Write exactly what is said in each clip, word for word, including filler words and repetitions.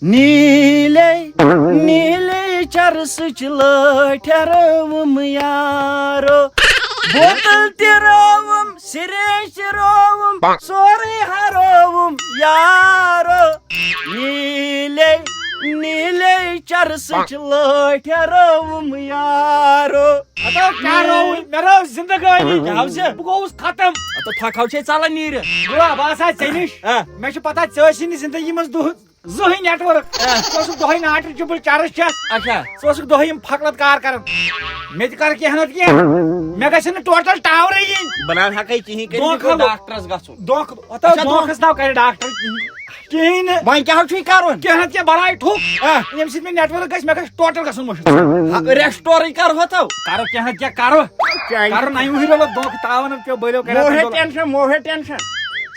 نیٖلے، نیٖلے چرسٕچ لٲٹھۍ رٲوٕم یارو۔ بوتل تہِ رٲوٕم، سِرینج تہِ رٲوٕم، سورُے ہرٲوٕم یارو۔ نیٖلے، نیٖلے چرسٕچ لٲٹھۍ رٲوٕم یارو۔ ہتو کیٛاہ رٲوٕے؟ مےٚ رٲو زندگٲنی۔ کیٛاہ حظ چھِ؟ بہٕ گوٚوُس ختم۔ ہتو تھکھ ہاو چھے ژلان نیٖرِتھ۔ گوٚو باسان ژےٚ نِش۔ آ۔ مےٚ چھِ پتہ ژےٚ ٲسی نہٕ زندگی منٛز دُہ-، زٕہٕے network۔ آ۔ ژٕ اوسُکھ دۄہَے ناٹہِ جُبٕلۍ چرس چٮ۪تھ۔ اچھا۔ ژٕ اوسُکھ دۄہَے یِم پھۄکلت کار کران۔ مےٚ تہِ کر کینٛہہ نتہٕ کینٛہہ۔ مےٚ گژھِ نہٕ total towerٕے یِنۍ۔ بہٕ نہ حظ ہٮ۪کَے کِہیٖنۍ کٔرِتھ، یہِ دھوکہٕ گوٚو ہاو۔ ڈاکٹرس گژھُن۔ دھوکہٕ، ہتو اچھا، دھوکہٕ۔ دھوکھس ناو کرِ ڈاکٹر کِہیٖنۍ۔ کِہیٖنۍ نہٕ۔ وۄنۍ کیٛاہ حظ چھُے کرُن؟ کینٛہہ نتہٕ کینٛہہ بلاے ٹھُک۔ آ۔ ییٚمہِ سۭتۍ مےٚ network گژھِ، مےٚ گژھِ total گژھُن مٔشِتھ۔ ہا، restore-ٕے کرو ہتو۔ کرو کینٛہہ نتہٕ کینٛہہ کرو۔ چانہِ کرو نَیہِ وُہٕرۍ رۄلو دھوکہٕ تاوان پیٚو بٔلِو کَران موہے تِم دۄہ۔ Tension، موہے tension۔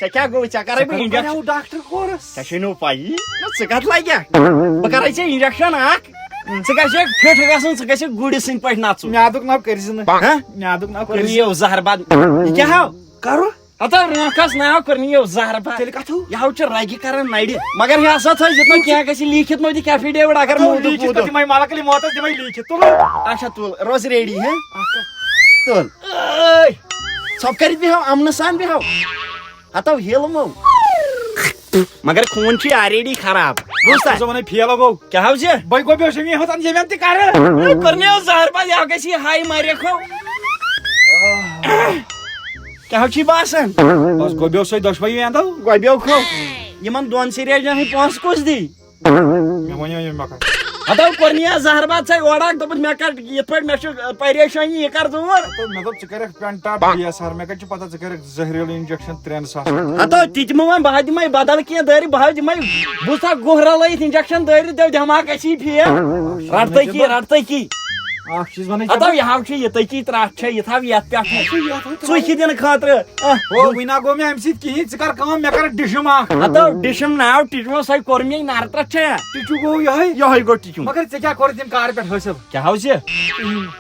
ژےٚ کیٛاہ گوٚو؟ ژےٚ کَرَے ژےٚ بہٕ کَرو injection۔ کَرو ڈاکٹر کورس۔ ژےٚ چھے نہٕ پَیی۔ نہ، ژٕ کَتھ لَگہِ؟ بہٕ کَرَے ژےٚ injection اَکھ۔ ژٕ گژھِ fit گژھُن، ژٕ گژھِ گُرۍ سٕنٛدۍ پٲٹھۍ نَژُن۔ میادُک ناو کٔرۍ زِ نہٕ۔ ہہ؟ میادُک ناو کٔرۍ زِ۔ کٔرِو زہر بد۔ یہِ کیٛاہ ہاو؟ کَرو۔ ہتو رونٛکھس ناو کٔرنی یو زہر بد۔ تیٚلہِ کَتھٕ؟ یہِ ہاو چھُ رگہِ کران نرِ۔ مگر یہِ ہسا تھٲوزِ نہٕ کینٛہہ، گژھِ لیٖکھِتھ مٲدِ کیفیڈیوِٹ اگر ہتو موٗدُک لیٖکھِتھ ووٗدُک۔ تہٕ دِمے ملکلی موتس دِمے لیٖکھِتھ۔ تُلُن۔ اچھا تُل، روز ready، ہہ؟ تُل۔ ژھۄپ کٔرِتھ بیٚہو، امنہٕ سان بیٚہو۔ ہتو ہیلمو۔ مگر خوٗن چھُے already خراب۔ بوٗزتھا؟ ژٕ وَنَے فیل گوٚو۔ کیٛاہ ہاو چھِ؟ بٔے گوٚو بیٚیہِ چھُ مےٚ ہوتن ییٚمٮ۪ن تہِ کرٕ۔ کٔرنیو زہر بد، یہِ ہاو گژھِ یہِ ہاے مریکھو۔ کیٛاہ ہاو چھُے باسان؟ بس گوٚبیو سۭتۍ دۄشوَے اندو۔ گۄبیو کھو۔ یِمن دۄن سیٖریزن ہٕنٛدۍ پونٛسہٕ کُس دی؟ مےٚ وَنیو ییٚمہِ مۄکھٕ۔ ہتو کٔرنی یہِ زہر بد ژےٚ اورٕ اکھ، دوٚپُتھ مےٚ کر یِتھ پٲٹھۍ مےٚ چھُ پریشٲنی، یہِ کر دوٗر۔ تہٕ مےٚ دوٚپ ژٕ کَرٮ۪کھ پٮ۪نٹا بی ایس آر، مےٚ کَتہِ چھِ پتہ ژٕ کَرٮ۪کھ زہریٖلہٕ injection ترٛٮ۪ن ساسن۔ ہتو تہِ دِمہٕ وۄنۍ، بہٕ ہا دِمے بدل کینٛہہ دٲرِتھ، بہٕ ہا دِمے، بہٕ چھُسا گُہہ رلٲیِتھ injection دٲرِتھ، دِمہٕ دٮ۪ماغ گژھی فیل۔ رٹتٕے کی، رٹتٕے کی۔ اکھ چیٖز وَنَے ژےٚ ہتو بہٕ۔ یہِ ہاو چھُ یِتھٕے کی ترٛٹھ چھےٚ، یہِ تھاو یَتھ پٮ۪ٹھ۔ یہِ چھُ یَتھ ہَتھ ژُکھِ دِنہٕ خٲطرٕ۔ اہ۔ ہو، وٕنہِ نہ گوٚو مےٚ اَمہِ سۭتۍ کِہیٖنۍ، ژٕ کَر کٲم، مےٚ کَر ڈِشُم اکھ۔ ہتو ڈِشُم ناو ٹِچمو سۄے کوٚر مےٚ نرٕ ترٛٹھ چھےٚ۔ ٹِچوٗ گوٚو یِہوٚے؟ یِہوٚے گوٚو ٹِچوٗ۔ مگر ژےٚ کیٛاہ کوٚرُتھ ییٚمہِ کارٕ پٮ۪ٹھ حٲصِل؟ کیٛاہ حظ چھِ؟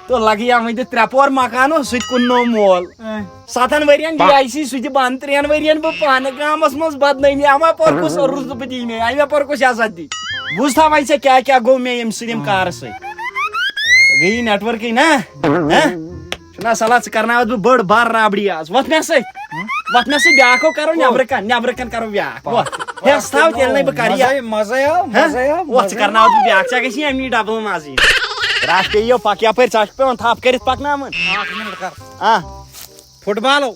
تو لگے یا وۄنۍ تہِ ترٛےٚ پور مکانو سۭتۍ کُننو مول۔ اے۔ ستن ؤرین جی آی سی سُہ تہِ بنٛد، ترٛٮ۪ن ؤرین بہٕ پانہٕ گامس منٛز بدنٲمی۔ اما پور کُس رُت بہٕ دِیہِ مےٚ، اما پور کُس عزت دِیہِ؟ بوٗزتھا وۄنۍ ژےٚ کیٛاہ کیٛاہ گوٚو مےٚ ییٚمہِ سۭتۍ ییٚمہِ کارٕ سۭتۍ؟ گٔیی network-ٕے نا؟ ہہ؟ چھُنا صلاح، ژٕ کرناوتھ بہٕ بٔڑ بار رابڑی آز۔ وۄتھ مےٚ سۭتۍ۔ وۄتھ مےٚ سۭتۍ، بیٛاکھ ہو کرو نیبرٕ کن، نیبرٕ کن کرو بیٛاکھ۔ وۄتھ۔ ہٮ۪س تھاو، تیٚلہِ نَے بہٕ کرٕ یہِ۔ مَزَے، مَزَے آو، ہہ؟ مَزَے آو، وۄتھ، ژٕ مَزَے آو۔ کرناوتھ بہٕ بیٛاکھ، ژےٚ گژھی اَمی ڈبلہٕ منٛزٕے۔ راتھ پیٚیہِ یو پکھ یپٲرۍ، ژٕ چھُکھ پٮ۪وان تھپھ کٔرِتھ پکناوُن۔ اکھ منٹ کر۔ آ۔ فٹ بالو۔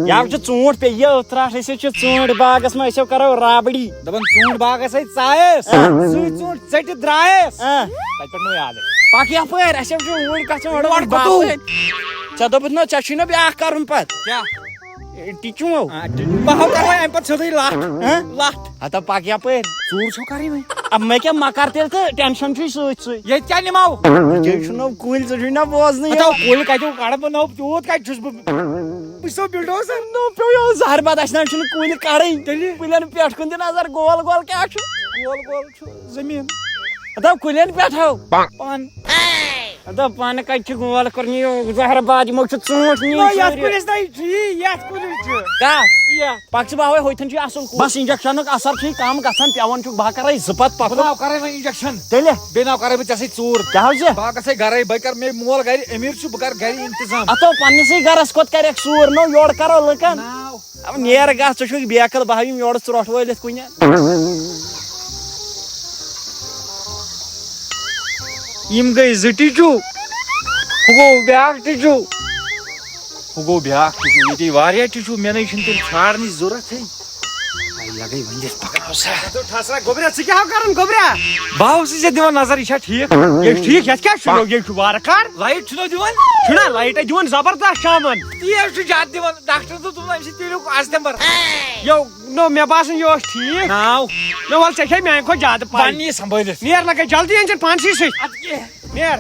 یَوٕ چھُ ژوٗنٛٹھ پیٚیہِ یہِ ترٛٹھ، أسۍ حظ چھِ ژوٗنٛٹھۍ باغس منٛز، أسۍ حظ کرو رابڑی۔ دَپان ژوٗنٛٹھۍ باغس ہے ژایس، آ۔ سُے ژوٗنٛٹھ ژٔٹِتھ درٛایس۔ آ۔ تَتہِ پٮ۪ٹھ نوٚو یادٕے۔ پکھ یپٲرۍ، اَسہِ حظ چھُ اوٗرۍ گژھُن، اورٕ اورٕ کوٚت باپٲرۍ۔ ژےٚ دوٚپُتھ نہ، ژےٚ چھُے نہ بیٛاکھ کرُن پتہٕ۔ کیٛاہ؟ ٹِچوٗ۔ آ، ٹِچوٗ۔ بہٕ ہاو کرٕ وۄنۍ اَمہِ پتہٕ سیوٚدُے لَتھ۔ ہہ؟ لَتھ۔ ہتا پکھ یپٲرۍ۔ ژوٗر چھو کرٕنۍ وۄنۍ؟ اب مےٚ کیٛاہ مکر تیٚلہِ تہٕ ٹینشن چھُے سۭتۍ سۭتۍ۔ ییٚتہِ کیٛاہ نِمو؟ ییٚتہِ چھُنہٕ کُلۍ، ژٕ چھُے نہ بوزنٕے۔ ہتا کُلۍ کتہِ کڑٕ بہٕ نوٚو، تیوٗت کتہِ چھُس بہٕ؟ بہٕ چھُسو بلڈوزر۔ نوٚو پیوٚو یہِ زہر بد، اَسہِ نہ چھُنہٕ کُلۍ کڑٕنۍ۔ تیٚلہِ؟ کُلٮ۪ن پٮ۪ٹھ کُن دِ نظر، گول گول کیٛاہ چھُ؟ گول گول چھُ زٔمیٖن۔ ہتا کُلٮ۪ن پٮ۪ٹھ ہاو۔ پن۔ ہتا پن کتہِ چھُ گول کوٚرمُت یہِ زہر بد، یِمو چھُ ژوٗنٛٹھ نِنۍ نہ، یتھ سٲری۔ کُلِس نہ چھُ یی، یتھ کُلِس چھُ۔ کتھ؟ یتھ۔ پکھ ژٕ باوے، ہوٚتھن چھُ اصل کُل۔ بس انجیکشنُک اثر چھُے کم گژھان، پٮ۪وان چھُکھ، بہٕ ہا کرے زٕ پتہٕ بہٕ پکُن۔ نہ کرے وۄنۍ انجیکشن۔ تیٚلہِ؟ بیٚیہِ نہ کرے بہٕ ژےٚ سۭتۍ ژوٗر۔ کیٛاہ حظ چھِ؟ بہٕ ہا گژھے گرے، بہٕ کرٕ، مےٚ مول گرِ امیر چھُ، بہٕ کرٕ گرِ انتظام۔ اتھو پننسٕے گرس کوٚت کرکھ ژوٗر، نو یورٕ کرو لُکن۔ ناو۔ اب نیر گژھ، ژٕ چھُکھ بیکل، بہٕ ہا یِم یورٕ ژرٛوٹھ وٲلِتھ کُنہِ۔ یِم گٔے زٕ ٹِچوٗ۔ ہُہ گوٚو بیٛاکھ ٹِچوٗ۔ ہُہ گوٚو بیٛاکھ ٹِچوٗ۔ ییٚتہِ واریاہ ٹِچوٗ، مےٚ نَے چھِنہٕ تیٚلہِ ژھانٛڈنٕچ ضوٚرَتھٕے۔ آے لَگَے وۄنۍ دِس پَکناو سا۔ ٹھسرا گوٚبرا، ژٕ کیٛاہ کَران گوٚبرا؟ بہٕ ہا اوسُس یَتھ دِوان نظر، یہِ چھا ٹھیٖک؟ یہِ چھُ ٹھیٖک، یَتھ کیٛاہ چھُ؟ یہِ چھُ وارٕ کار۔ لایٹ چھُنہٕ دِوان؟ چھُنہ لایٹَے دِوان زبردست شامَن۔ تیز چھُ زیادٕ دِوان۔ ڈاکٹرَن دوٚپ، دوٚپُن، اَمہِ سۭتۍ تیٚلہِ آسہِ تٮ۪مبَر۔ یو، نو، مےٚ باسان، یہِ اوس ٹھیٖک۔ ناو۔ نو، وَلہٕ، ژےٚ چھے میٛانہِ کھۄتہٕ زیادٕ پَے۔ وَن یہِ سنبھٲلِتھ۔ نیر لگے جلدی، أنۍ زٮ۪ن پانسٕے سۭتۍ۔ اَدٕ کیٛاہ؟ نیر۔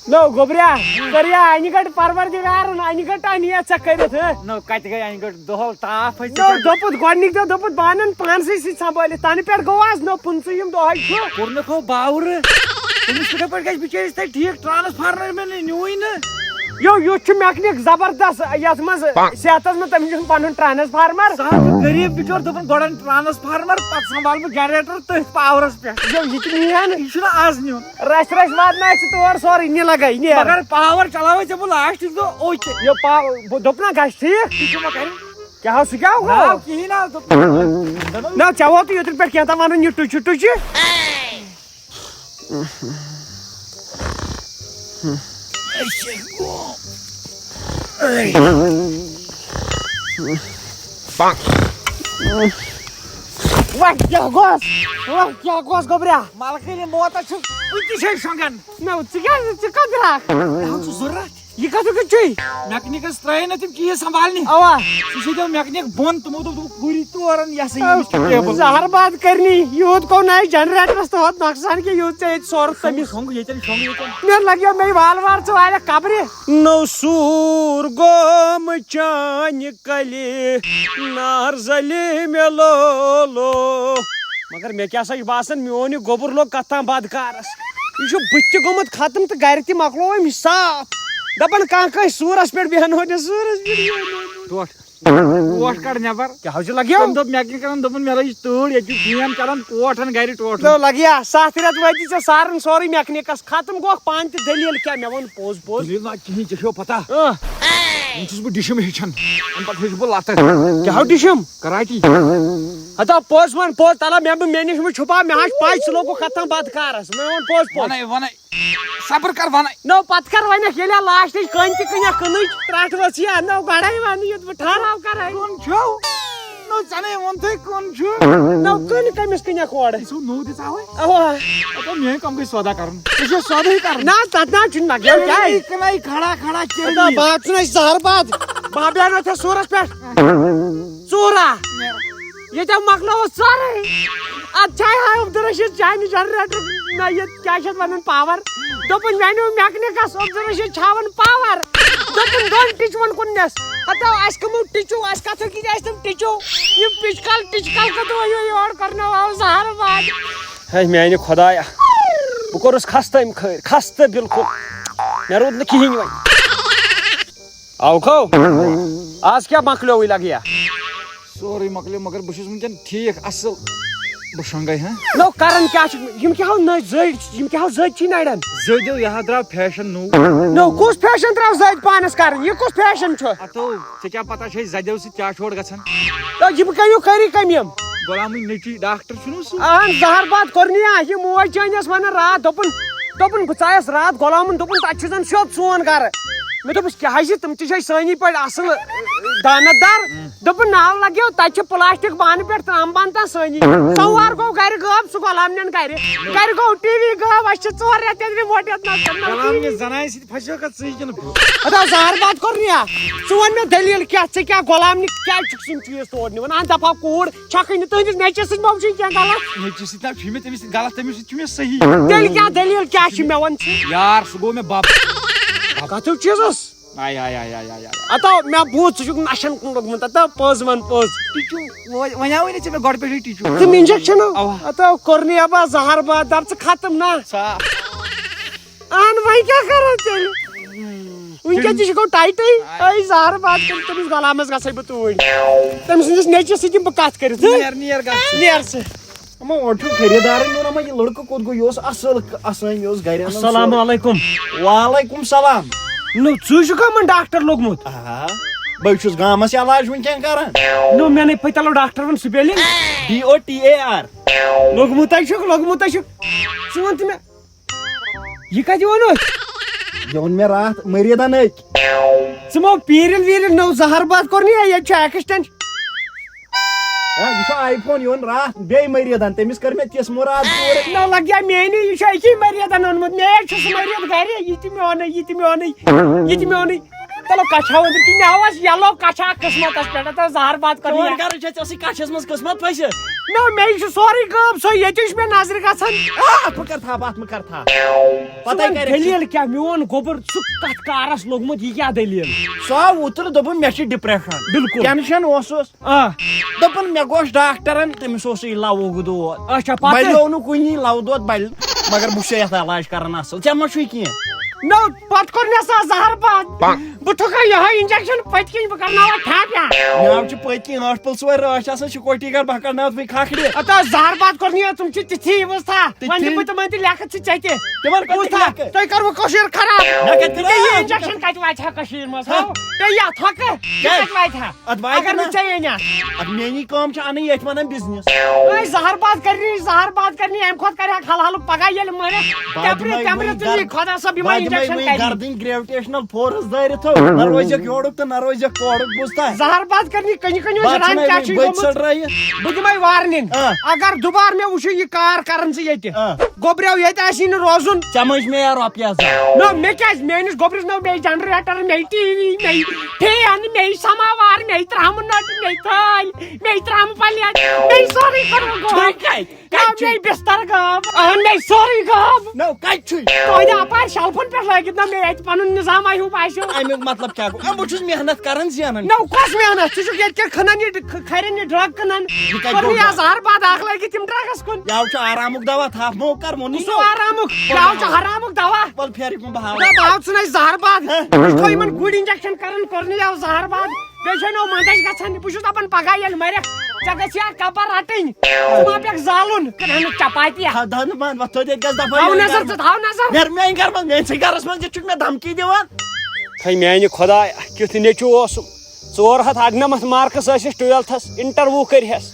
نو، گوٚبریا، کٔریا اَنہِ گٔٹۍ پروردگارن، اَنہِ گٔٹۍ اَنہِ یَتھ ژےٚ کٔرِتھ، ہہ؟ نو، کَتہِ گٔے اَنہِ گٔٹۍ؟ دۄہل تاپھ ہے ژےٚ نو، کیٛاہ؟ دوٚپُتھ، گۄڈٕنِکۍ دۄہ دوٚپُتھ، بہٕ اَنَن پانسٕے سۭتۍ سنبھٲلِتھ۔ تَنہٕ پٮ۪ٹھ گوٚو آز، نو، پٕنٛژٕہِم دۄہَے چھُ۔ کوٚرنَکھ ہو باورٕ۔ تٔمِس کِتھَے پٲٹھۍ گژھِ بِچٲرِس تَتہِ ٹھیٖک ٹرانسفارمر مِلہِ، نیوٗوٕے نہٕ۔ یو، یُتھ چھُ میکنِک زبردست یتھ منٛز صحتس منٛز، تٔمِس چھُنہٕ پنُن ٹرانسفارمر۔ سُہ حظ چھُ غریٖب بِچور، دوٚپُن گۄڈٕ اَن ٹرانسفارمر، پتہٕ سنبھال بہٕ جنریٹر تٔتھۍ پاورس پٮ۪ٹھ۔ یو، یہِ تہِ نِیہِ ہا نہٕ۔ یہِ چھُنہٕ آز نیُن۔ رژھِ رژھِ واتناوکھ ژٕ تور سورُے، نہِ لگے، نیر۔ مگر پاور چلاوے ژےٚ بہٕ لاسٹس دۄہ اوکے۔ یہِ پا-، بہٕ دوٚپ نا گژھِ ٹھیٖک۔ یہِ چھُ مےٚ کرُن۔ کیٛاہ ہو، سُہ کیٛاہ ہو؟ ناو کِہیٖنۍ نہٕ حظ دوٚپ۔ نہ، ژےٚ ووتُے یوٚتَن پٮ۪ٹھ کینٛہہ تام وَنُن، یہِ ٹُچہِ ٹُچہِ۔ وۄنۍ کیٛاہ گوٚژھ؟ وۄنۍ کیٛاہ گوٚژھ، گوٚبریا؟ ملکہٕ ییٚلہِ موتس چھُ، بہٕ تہِ چھے شۄنٛگان۔ نہ، ژٕ کیٛاہ، ژٕ کَتھ درٛاکھ؟ مےٚ حظ چھُ ضروٗرت۔ یہِ کَتھ چھُے؟ میکنِکس ترٛٲے نہٕ تِم کِہیٖنۍ سنبھالنہِ۔ اَوا۔ سُہ چھُ دِوان میکنِک بۄن، تِمو دوٚپ، دوٚپُکھ، "گُری تورَن یہِ ہسا یہِ أمِس چھُ ٹیبٕل۔" زہر باد کرنی، یوٗت گوٚو نہٕ اَسہِ جنریٹرس تہٕ ہوت نۄقصان کینٛہہ، یوٗت ژےٚ ییٚتہِ سورُے تٔمِس۔ شۄنٛگ ییٚتٮ۪ن، شۄنٛگ ییٚتٮ۪ن۔ مےٚ لگیو مےٚ وال وار ژٕ والکھ قبرِ۔ نوٚو سوٗر گوٚم چانہِ کلہِ، نار زلہِ مےٚ لولو۔ مگر مےٚ کیٛاہ سا چھُ باسان، میون یہِ گوٚبُر لوٚگ کتھ تام بدکارس۔ یہِ چھُ بٕتھِ تہِ گوٚمُت ختم تہٕ گرِ تہِ مۄکلوو أمۍ صاف۔ دپان کانٛہہ کٲنٛسہِ سوٗرس پٮ۪ٹھ بیٚہنو نہٕ، سوٗرس پٮ۪ٹھ بیٚہنو نہٕ۔ ٹوٹھ۔ ٹوٹھ کڑ نٮ۪بر۔ کیٛاہ حظ چھُ لگیو؟ تٔمۍ دوٚپ میکنِکن، دوٚپُن، "مےٚ لٔج تۭر، ییٚتہِ چھُ فین چلان، ٹوٹھ ان گرِ ٹوٹھ۔" نو لگیا، ستھ رٮ۪تھ وٲتی ژےٚ سارن سورُے میکنِکس ختم گوکھ پانہٕ تہِ، دٔلیٖل کیٛاہ؟ مےٚ ووٚن پوٚز پوٚز۔ دٔلیٖل نہ کِہیٖنۍ، ژےٚ چھو پتہ؟ اۭں۔ وۄنۍ چھُس بہٕ ڈِشم ہیٚچھان، امہِ پتہٕ ہیٚچھِ بہٕ لتہٕ۔ کیٛاہ ہو ڈِشم؟ کراٹی۔ ہتا پوٚز وَن، پوٚز، تَلہ مےٚ، مےٚ نِش مہٕ چھُپاو، مےٚ حظ پَے ژٕ لوگُکھ کَتھ تام بدکارَس، مےٚ وَن پوٚز پوٚز۔ وَنے، وَنے، صبر کر، وَنے۔ نو پَتہٕ کر وَنکھ، ییٚلہِ لاسٹٕچ کٔنۍ تہِ کٕنیکھ کٕنٕچ، ترٛٹھ ؤژھ یا نو گۄڈَے وَنہٕ یُتھ بہٕ ٹھہراو کَرَے۔ کٕن چھو؟ نو ژےٚ نے ووٚنتھٕے کٕن چھُ۔ نو کٕن کٔمِس کٕنیکھ اورٕ؟ ژٕ نوٚو دِژاوے؟ اَوا۔ اَتھ میٲنۍ کَم گٔے سودا کَرُن۔ ژےٚ چھےٚ سودٕے کَرُن۔ نہ، تَتھ نہ چھُنہٕ لَگان کیٛازِ؟ کٕنَے کھڑا کھڑا کیٛاہ اَدا یہِ؟ باد چھُنہٕ اَسہِ زہر باد۔ بابیانو تھے سورَس پٮ۪ٹھ۔ ژوٗرا۔ ییٚتہِ مۄکلووُس سورُے۔ اَدٕ چھاے ہا عبدالرشیٖد چانہِ جنریٹر نہ یہِ کیٛاہ چھِ اَتھ وَنان پاور۔ دوٚپُن میٛانیو میکنِکَس عبدالرشیٖد چھاوَن پاور۔ دوٚپُن دۄن ٹِچوَن کُن نٮ۪س۔ ہَتو اَسہِ کٕمو ٹِچو، اَسہِ کَتھٕ کِتھ ٲسۍ تِم ٹِچو؟ یِم پِچکَل ٹِچکَل کَتھ وٲیِو یور کَرناوہاو زہر واد۔ ہے میٛانہِ خۄدایا، بہٕ کوٚرُس خستہٕ اَمہِ خٲرۍ، خستہٕ بِلکُل۔ مےٚ روٗد نہٕ کِہیٖنۍ وۄنۍ۔ آوکھو؟ آز کیٛاہ مۄکلیووٕے لگیا؟ سورُے مۄکلیو، مگر بہٕ چھُس وٕنکٮ۪ن ٹھیٖک، اَصٕل۔ بہٕ شۄنٛگَے، ہاں؟ نو، کران کیٛاہ چھُ؟ یِم کیٛاہ ہو نٔے زٔدۍ، یِم کیٛاہ ہو زٔدۍ چھِ نَرٮ۪ن؟ زٔدیو، یہِ ہا درٛاو فیشن نوٚو۔ نو، کُس فیشن درٛاو زٔدۍ پانَس کران؟ یہِ کُس فیشن چھُ؟ ہتو، ژےٚ کیٛاہ پتہ چھے زَدیو سۭتۍ کیٛاہ چھُ اورٕ گژھان؟ تو یِم کٔمِو خٲری کٔمۍ یِم؟ غلامٕنۍ نیٚچی ڈاکٹر چھُنہٕ سُہ؟ اہن، زہر باد کوٚرنی آ، یہِ موج چٲنۍ ٲس ونان راتھ، دوٚپُن، دوٚپُن، بہٕ ژایس راتھ غلامُن، دوٚپُن، تتہِ چھُ زن سیوٚد سون گرٕ۔ مےٚ دوٚپُس، کیٛاہ حظ یہِ؟ تِم تہِ چھِ اَسہِ سٲنی پٲٹھۍ اصٕل دانت دار۔ دوٚپُن، ناو لگیو، تتہِ چھِ پلاسٹک بانہٕ پٮ۪ٹھ ترام بانہٕ تام سٲنی۔ سموار گوٚو گرِ غٲب، سُہ غلام نٮ۪ن گرِ۔ گرِ گوٚو ٹی وی غٲب، اَسہِ چھِ ژور رٮ۪تھ ییٚتہِ remote یتھ نس پٮ۪ٹھ، نہ غلام ٹی وی۔ نہِ زنانہِ سۭتۍ پھسیو کتھ ژٕے کِنہٕ بہٕ؟ ادا زہر باد کوٚر نہٕ یا؟ ژٕ وَن مےٚ دٔلیٖل کیٛاہ؟ ژٕ کیٛاہ غلام نہِ کیٛازِ چھُکھ یِم چیٖز تور نِوان؟ اَہَن دَپہٕ ہا کوٗر چھَکھٕے نہٕ، تُہٕنٛدِس نیٚچوِس سۭتۍ ما چھُے کینٛہہ غلط؟ نیٚچوِس سۭتۍ نہ چھُے مےٚ، تٔمِس سۭتۍ غلط، تٔمِس سۭتۍ چھُ مےٚ صحیح۔ تیٚلہِ کیٛاہ دٔلیٖل کیٛاہ چھِ مےٚ وَن ژٕ؟ یار، سُہ گوٚو مےٚ بَب۔ کَتھ ہیوٗ چیٖزَس؟ آے، آے، آے، آے، آے، آے۔ اَتو مےٚ بوٗز ژٕ چھُکھ نَشَن کُن لوٚگمُت، اَتو پوٚز وَن پوٚز۔ ٹِچوٗ، وۄنۍ، وۄنۍ آوٕے نہٕ ژےٚ مےٚ گۄڈٕ پٮ۪ٹھٕے ٹِچوٗ۔ ژٕ اِنجَکشَن ہو؟ اَوا۔ اَتو کوٚر نہٕ یَپا زَہر باد، دَپ ژٕ ختم نا۔ صاف۔ اہن، وۄنۍ کیٛاہ کرو تیٚلہِ؟ وٕنکٮ۪ن تہِ چھُ گوٚو ٹایٹٕے۔ أے زہر باد کٔرِتھ تٔمِس غلامس گژھے بہٕ توٗرۍ۔ تٔمۍ سٕنٛدِس نیٚچوِس سۭتۍ یِمہٕ بہٕ کتھ کٔرِتھ۔ نیر، نیر گژھ ژٕ۔ نیر ژٕ۔ اما اورٕ چھُنہٕ خریٖدارٕے نیُن، اما یہِ لڑکہٕ کوٚت گوٚو؟ یہِ اوس اصل، اصل، یہِ اوس گرِ انان۔ السلام علیکم۔ وعلیکم سلام۔ نو، ژٕ چھُکھ یِمن ڈاکٹر لوٚگمُت؟ آ، بہٕ چھُس گامس علاج وٕنکٮ۪ن کران۔ نو، مےٚ نے پتلو doctor one spelling۔ D O T A R۔ لوٚگمُت ہے چھُکھ، لوٚگمُت ہے چھُکھ۔ ژٕ وَن تہٕ مےٚ، یہِ کَتہِ ووٚنُتھ؟ یہِ ووٚن مےٚ راتھ مٔریٖدَن أکۍ۔ ژٕ مو پیٖرِل ویٖرِل نوٚو زَہر باد کوٚر نہٕ یہِ، ییٚتہِ چھُ accident۔ ہے، یہِ چھُ iPhone، یہِ ووٚن راتھ بیٚیہِ مٔریٖدَن، تٔمِس کٔر مےٚ تِژھ مُراد پوٗرٕ۔ نہ لَگیا میٛٲنی، یہِ چھُ أکی مٔریٖدَن اوٚنمُت، مےٚ چھُ سُہ مٔریٖد گَرِ، یہِ تہِ میونُے، یہِ تہِ میونُے، یہِ تہِ میونُے۔ چلو، کچھا وۄنۍ تہِ مےٚ اوس یَلو کچھا قٕسمَتَس پٮ۪ٹھ، تہٕ زَہر باد کوٚر چون یہِ۔ گَرٕ چھےٚ ژےٚ سٕے کچھَس منٛز قٕسمَت پھٔسِتھ۔ نہ، مےٚ چھُ سورُے غٲب، سۄ ییٚتہِ چھُ مےٚ نظرِ گژھان۔ آ، اَتھ مہٕ کر تھپھ، اَتھ مہٕ کر تھپھ۔ ژٕ پَتَے وَن کَرٮ۪کھ ژٕ۔ دٔلیٖل کیٛاہ؟ میون گوٚبُر، ژٕ کَتھ کارَس لوٚگمُت، یہِ کیٛاہ دٔلیٖل؟ سُہ آو اوترٕ، دوٚپُن، مےٚ چھِ depression۔ بِلکُل۔ Tension اوسُس۔ آ۔ دوٚپُن، مےٚ گوٚژھ ڈاکٹرَن، تٔمِس اوسُے لَوُک دود۔ اچھا، پَتہٕ؟ بَلیو نہٕ کُنی، لَوٕ دود بَلہِ، مگر بہٕ چھُسے یَتھ علاج کَران اَصٕل۔ ژےٚ ما چھُے کینٛہہ؟ نو، پتہٕ کوٚر مےٚ سا زہر باد۔ بہٕ ٹھُکا یِہوٚے injection پٔتۍ کِنۍ، بہٕ کرناوَتھ ٹھپ یا۔ مےٚ حظ چھُ پٔتۍ کِنۍ ٲٹھ پٕلسہٕ وٲلۍ رٲچھ آسان، security guard، بہٕ کرناوَتھ وٕنۍ کھکھرِ۔ ہتا زہر باد کوٚر نہٕ یہِ، تِم چھِ تِتھی یِوٲژ تھا۔ تِتھی؟ وۄنۍ دِمہٕ بہٕ تِمن تہِ لیکھتھ، ژٕ چیٚتہِ۔ تِمن کۄس بوٗزتھا؟ لیکھٕ؟ تُہۍ کروٕ کٔشیٖر خراب۔ مےٚ کتہِ کٔر؟ یہِ injection کتہِ واتہِ ہا کٔشیٖرِ منٛز؟ ہہ؟ ہو؟ تُہۍ یتھ ہۄکھٕ، یہِ کتہِ؟ کتہِ واتہِ ہا؟ اتھ واتہِ اگر نا؟ نہٕ ژےٚ أنۍ اتھ۔ اتھ میٛٲنی کٲم چھِ انٕنۍ، ییٚتھۍ ونان business۔ ہے، زہر باد کرنی، زہر باد کرنی، امہِ کھۄتہٕ کرِ ہا خلحالُک پگاہ ییٚلہِ مرِ۔ بد تٮ۪مبرِ، مے تٮ۪مبرِ وۄنۍ تُلہِ گر-، خۄدا صٲب، یِمن بد مے injection وۄنۍ کرنی۔ گردٕنۍ gravitational force دٲرِتھ ہو، نہ روزٮ۪کھ یورُک تہٕ نہ روزٮ۪کھ تورُک، بوٗزتھا؟ زہر باد کرنی، کٔنہِ کٔنہِ اوس بد ران چھُنہ کیٛاہ وۄنۍ چھُے بٔتۍ گوٚمُت؟ ژٔٹرٲیِتھ۔ بہٕ دِمے warning۔ آ۔ اگر دُبارٕ مےٚ وٕچھُے یہِ کار کران ژٕ ییٚتہِ، آ۔ گوٚبریو ییٚتہِ آسی نہٕ روزُن۔ ژےٚ منٛز مےٚ یا رۄپیہِ زٕ۔ نہ، مےٚ کیٛازِ؟ میٲنِس گوٚبرِس نہ مے generator، مے T V، مے fan، مے سماوار، مے ترامہٕ نٔٹۍ، مے تھٲلۍ، مے ترامہٕ plate، مے سورُے کوٚرمُت غٲب۔ چھُے کتہِ؟ نہ، کتہِ چھُے؟ مے بستر غٲب۔ اہن، مے سورُے غٲب۔ نو، کتہِ چھُے؟ تُہنٛدِ اپارِ shelf-ن پٮ۪ٹھ لٲگِتھ نہ مے اتہِ پنُن نظام آیہو باسیو۔ امیُک مطلب کیٛاہ گوٚو؟ اے، بہٕ چھُس محنت کران، زینان۔ نو، کۄس محنت؟ ژٕ چھُکھ ییٚتہِ کٮ۪ن کٕنان یہِ ڈ-، کھ-، کھرٮ۪ن یہِ drug کٕنان۔ یہِ کتہِ کوٚر گوٚو مےٚ drug؟ زہر باد اکھ لٲگِتھ تِم drugs کُن۔ یاو چھُ آرامُک دوا، تھپھ مو کر ووٚنُے یہِ چھُ نو۔ آرامُک، یاو چھُ حرامُک دوا۔ وَلہٕ پھیرِ کُن بہٕ ہاوٕ۔ نہ، بہٕ ہاوٕ ژٕ نَے زہر باد۔ ہہ؟ یہِ چھُ یِمن گُرۍ injection کران، کوٚر نہٕ یاو زہر باد۔ بیٚیہِ چھےٚ نو منٛدچھ گژھان، بہٕ چھُس دَپان پگاہ ییٚلہِ مَرَکھ، ژےٚ گژھی اکھ کبر رَٹٕنۍ۔ ژٕ ما پیٚکھ زالُن، کٕنہٕ چپاتی اکھ۔ تھاو، تھاو نہٕ بنٛد، وۄتھ تھٲوِتھ ییٚتہِ گژھ دَفعہ تھاو میٛانہِ نظر گرٕ ژٕ، منٛز۔ تھاو نظر۔ نیرٕ میٛانہِ گرٕ منٛز، میٛٲنۍ سٕے گرس منٛز یہِ چھُکھ مےٚ دھمکی دِوان۔ ہے میٛانہِ خۄدایا، کیُتھ نیٚچوٗ اوسُم۔ ژور ہتھ اَرنَمَتھ marks ٲسِس twelfthس، interview کٔرۍ ہَس۔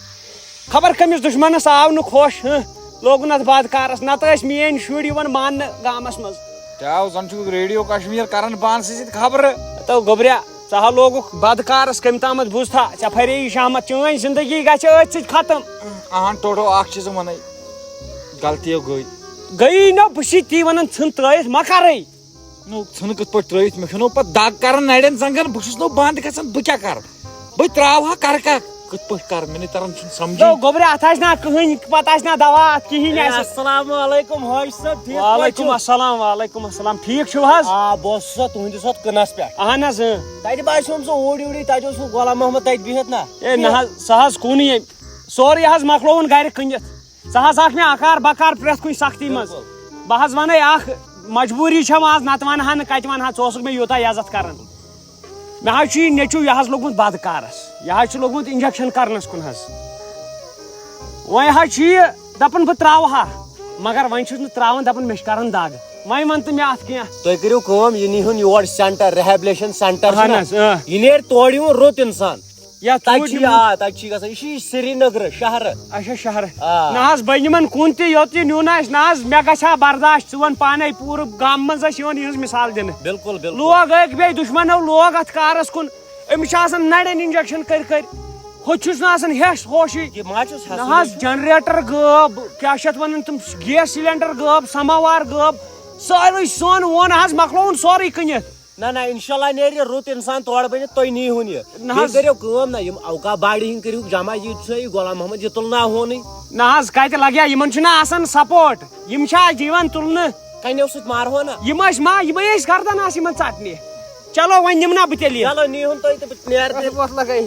خبر کٔمِس دُشمنس آو نہٕ خۄش، ہہ؟ لوگُن اتھ بدکارس، نتہٕ ٲسۍ میٲنۍ شُرۍ یِوان ماننہٕ گامس منٛز۔ کیٛاہ زن چھُکھ ریڈیو کشمیر کران پانسٕے سۭتۍ خبرٕ؟ تو گوٚبریا، ژٕ ہا لوگُکھ بدکارس کٔمۍ تامتھ، بوٗزتھا؟ ژےٚ پھرے یہِ شامت، چٲنۍ زندگی گژھِ أتھۍ سۭتۍ ختم۔ اہن ٹوٹو، اکھ چیٖز ونے، غلطی گٔے۔ گٔیی نہ، بہٕ چھُس تی ونان، ژھٕن ترٲیِتھ، مہ کرے۔ نو، ژھٕنہٕ کِتھ پٲٹھۍ ترٲیِتھ؟ مےٚ چھُنو پتہٕ دگ کران نرٮ۪ن زنٛگن، بہٕ چھُس نو بند گژھان، بہٕ کیٛاہ کرٕ؟ بہٕ ترٛاوٕ ہا کرٕ کتھ؟ کِتھ پٲٹھۍ کرٕ؟ مےٚ نہٕ تران چھُنہٕ سمجھی۔ نو گوٚبرِ، اتھ آسہِ نہ کٕہٕنۍ، پتہٕ آسہِ نہ دوا اتھ کِہیٖنۍ ہے، آسہِ۔ السلام علیکم حٲج صٲب، ٹھیٖک پٲٹھۍ وعلیکم چھِو؟ السلام، وعلیکم السلام، ٹھیٖک چھِو حظ؟ آ، بہٕ اوسُس سا تُہنٛدِس اتھ کٕنس پٮ۪ٹھ۔ اہن حظ، اۭں۔ تتہِ باسیوم سُہ اوٗرۍ یوٗرۍ، تتہِ اوس سُہ غلام محمد تتہِ بِہِتھ نا۔ ہے نہ حظ، سُہ حظ کُن ییٚمۍ، سورُے حظ مۄکلووُن گرِ کٕنِتھ۔ ژٕ حظ آکھ مےٚ اکار بکار پرٛٮ۪تھ کُنہِ سختی منٛز۔ بِلکُل۔ بہٕ حظ وَنَے اکھ، مجبوٗری چھَم آز، نَتہٕ وَنہٕ ہا نہٕ، کَتہِ وَنہٕ ہا، ژٕ اوسُکھ مےٚ یوٗتاہ عزت کران۔ مےٚ حظ چھُ یہِ نیٚچوٗ، یہِ حظ لوٚگمُت بدکارَس، یہِ حظ چھُ لوٚگمُت injection کرنَس کُن حظ۔ وۄنۍ حظ چھُ یہِ دَپان بہٕ ترٛاوٕ ہا، مگر وۄنۍ چھُس نہٕ ترٛاوان، دَپان مےٚ چھِ کران دگ۔ وۄنۍ وَن تہٕ مےٚ اَتھ کینٛہہ۔ تُہۍ کٔرِو کٲم، یہِ نیٖہُن یور center، rehabilitation center اہن چھُنہ؟ حظ، اۭں۔ یہِ نیرِ تورٕ یِوُن رُت اِنسان۔ یا تتہِ ژوٗنٛٹھۍ چھِ یہِ، نِمو۔ آ، تتہِ چھِ یہِ گژھان، یہِ چھِ یہِ سرینگرٕ شہرٕ۔ اچھا، شہرٕ۔ آ۔ نہ حظ، بہٕ نِمن کُن تہِ، یوٚت یہِ نیُن آسہِ۔ نہ حظ، مےٚ گژھِ ہا برداش، ژٕ وَن پانے، پوٗرٕ گامہٕ منٛز ٲسۍ یِوان یِہٕنٛز مثال دِنہٕ۔ بِلکُل، بِلکُل۔ لوگ أکۍ بیٚیہِ دُشمنو، لوگ اتھ کارس کُن۔ أمِس چھِ آسان نرٮ۪ن injection کٔرۍ کٔرۍ۔ ہُتہِ چھُس نہٕ آسان ہیٚس ہوشٕے۔ یہِ ما چھُس نہ ہٮ۪سٕے حظ، نہٕ؟ Generator غٲب، کیٛاہ چھِ اتھ ونان تِم، gas cylinder غٲب، سماوار غٲب، سٲرٕے سۄن وۄن حظ مۄکلووُن سورُے کٕنِتھ۔ نہ، نہ، انشاءاللہ نیرِ رُت انسان تورٕ بٔنِتھ، تُہۍ نیٖہُن یہِ۔ نہ بیٚیہِ حظ۔ کٔرِو کٲم نہ، یِم اوقاف باڑِ ہِنٛدۍ کٔرِو جمع، یہِ چھُنہ یہِ غلام محمد، یہِ تُلناوہونٕے۔ نہ حظ، کتہِ لگہِ ہا، یِمن چھُنہ آسان support، یِم چھا اَتہِ یِوان تُلنہٕ؟ کنیو سۭتۍ مارہو نہ۔ یِم ٲسۍ ما، یِمے ٲسۍ گردن آسہٕ یِمن ژٹنہِ۔ چلو وۄنۍ نِمہٕ نا بہٕ تیٚلہِ یہِ۔ چلو نیٖہُن تُہۍ تہٕ بہٕ نیرٕ تیٚلہِ۔ وۄتھ لگے۔